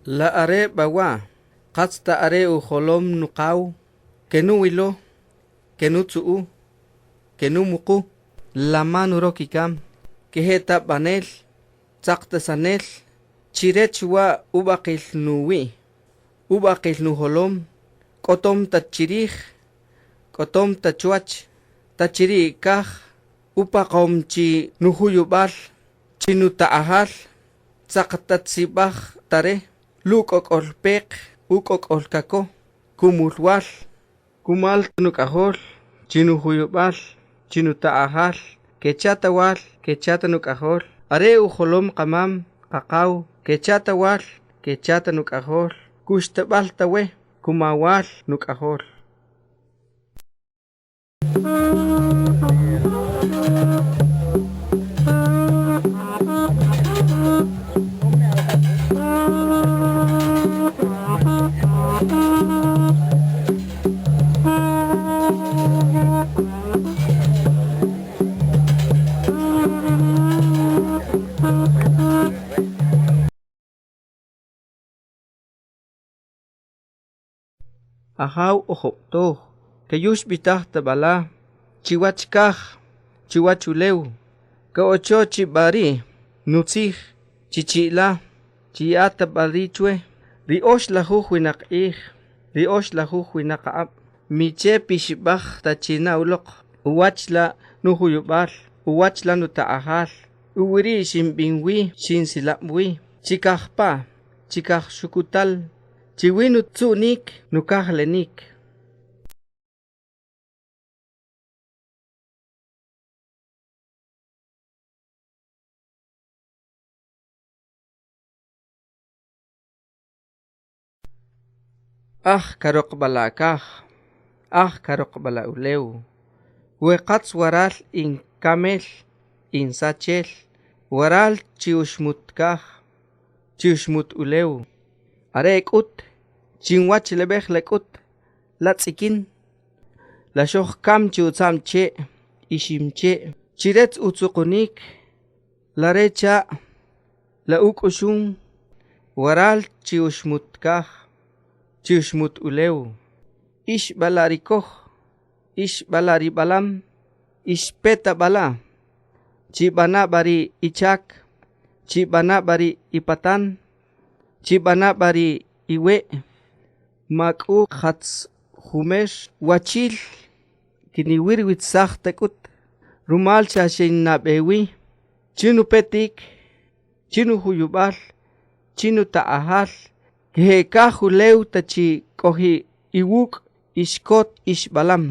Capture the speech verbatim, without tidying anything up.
La are b'a wa', qatz ta are ujolom nuqaw, kenuwilo, kenutzu'u, kenumuqu, la man urokikam, keje'tab'anel, tzaqtasanel, chi rech wa' ub'aqil nuwi', ub'aqil nujolom, k'otom ta chirij, k'otom ta chwach, ta chiri' kaj, upaqom chi nujuyub'al, chi nuta'ajal, tzaqtatzib'aj ta re, luk'ok'ol peq, uk'ok'ol kako, kumul wal, kumal ta nuk'ajol, chi nujuyub'al, chi nuta'ajal, kecha' ta wal, kecha' ta nuk'ajol. Are ujolom qamam, qaqaw, kecha' ta wal, kecha' ta nuk'ajol, kuxtab'al ta we, kuma wal nuk'ajol. Ajaw ojob'toj, keyuxb'itaj ta b'a la chiwach kaj, chiwach ulew, ka'ocho chi b'a ri' nutzij, chi chi'la, chi ya'a ta b'a ri' chwe, ri oxlajuj winaq q'ij, ri oxlajuj winaq aq'ab', miche pixib'aj ta china uloq, uwach la nujuyub'al, uwach la nuta'ajal, uwi ri' xinb'in wi, xinsilab' wi, chi kajpa, chi kajxukutal, chi wi nutzu'nik, nukajlenik. Aj karoq b'a la kaj, aj karoq b'a la ulew, we qatz waral in kamel, in sachel, waral chi uxmut kaj, chi uxmut ulew. Are e k'ut, chinwachlab'ej la k'ut, la tz'ikin, la xojkam chi utza'm che', ixim che', chi retz utzuqunik, la recha', la uk'uxun, waral chi uxmut kaj, chi uxmut ulew. Ix b'a la ri koj, ix b'a la ri b'alam, ix peta b'a la, chi b'ana b'a ri ichak, chi b'ana b'a ri ipatan, chi b'ana b'a ri iwe', ma k'u jatz jumer wachil kiniwirwitzaj ta k'ut, rumal xa xinnab'e wi, chi nupetik, chi nujuyub'al, chi nuta'ajal, keje'kaj ulew ta chi k'oji' iwuk' ixkot ixb'alam.